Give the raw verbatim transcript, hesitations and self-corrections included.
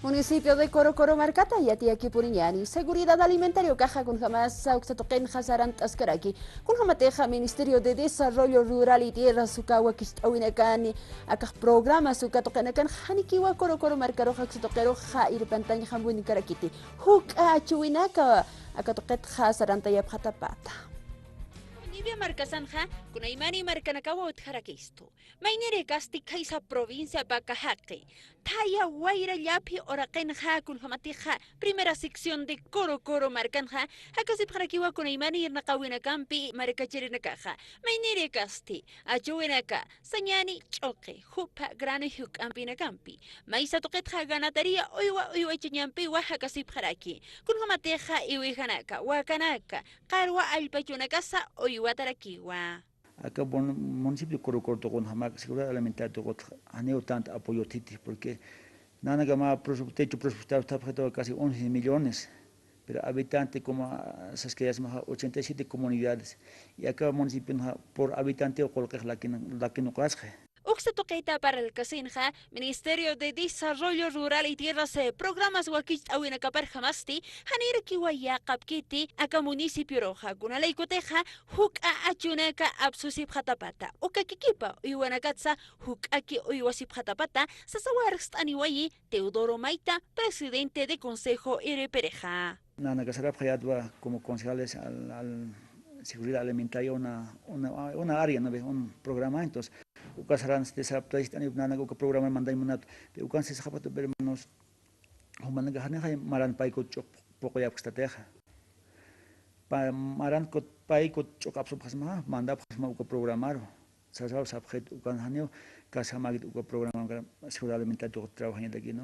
Municipio de Corocoro markata yatiyakipuniñani seguridad alimentaria ukaxa kunjamasa uksa tuqinxa sarant'askaraki. Kunjamatixa Ministerio de Desarrollo Rural y Tierras uka wakicht'awinakani akax programas uka tuqinakan janikiwa Corocoro markaruxa uksa tuqiruxa irpantañjam winikarakiti. Juk'a achuwinaka aka tuqitxa sarantayapxatapata. Bolivia markasanxa kunaymani markanakawa utjarakistu. Maynirïkasti khaysa provincia Pacajaqui thaya wayra llaphi uraqinxa kunjamatixa primera sección de Corocoro markanxa jakasipxarakiwa kunaymani irnaqawinakampi markachirinakaxa. Maynirïkasti achuwinaka sañani, ch'uqi, jupha, grano juk'ampinakampi maysa tuqitxa ganataría uywa uywachañampiwa jakasipxaraki. Kunjamatixa iwijanaka, wakanaka, qarwa allpachunakasa uywatarakiwa. Aka mun-, municipio Corocoro tuqunxa mä seguridad alimentaria tuqutxa janiw tant apoyo thiti, porque nanaka mä presu-, techo presupuestario thapxituwa casi once millones, pero habitante como, ah, saskayasmaxa ochenta y siete comunidades, y aka municipionxa por habitante qullqix lakin-, lakinuqasxi. Uksa tuqita parlkasinxa Ministerio de Desarrollo Rural y Tierras, eh, programas wakicht'awinakaparjamasti janirakiwa yäqapkiti aka municipioruxa, kunalaykutixa juk'a achunaka apsusipxatapata, uka kikipa uywanakatsa juk'aki uywasipxatapata, sasaw arst'aniwayi Teodoro Maita, presidente de Consejo irpirixa. Nanaka sarapxayätwa como concejales al, al seguridad alimentaria una, una, una área, ¿no ve? Un programa, entonces, uka saransti saraptayist'ani nanaka uka programa mandañ munat, pero ukan sisxapxatu, hermanos, jumanaka janixay maran paykut ch'uq puquyapkstatixa. Pa-, maran kut paykut ch'uq apsupxasma, mandapxasma uka programaru. Sasaw sapxit ukan janiw, kasamakit uka programa seguridad alimentaria tuqit trabajañatakinu.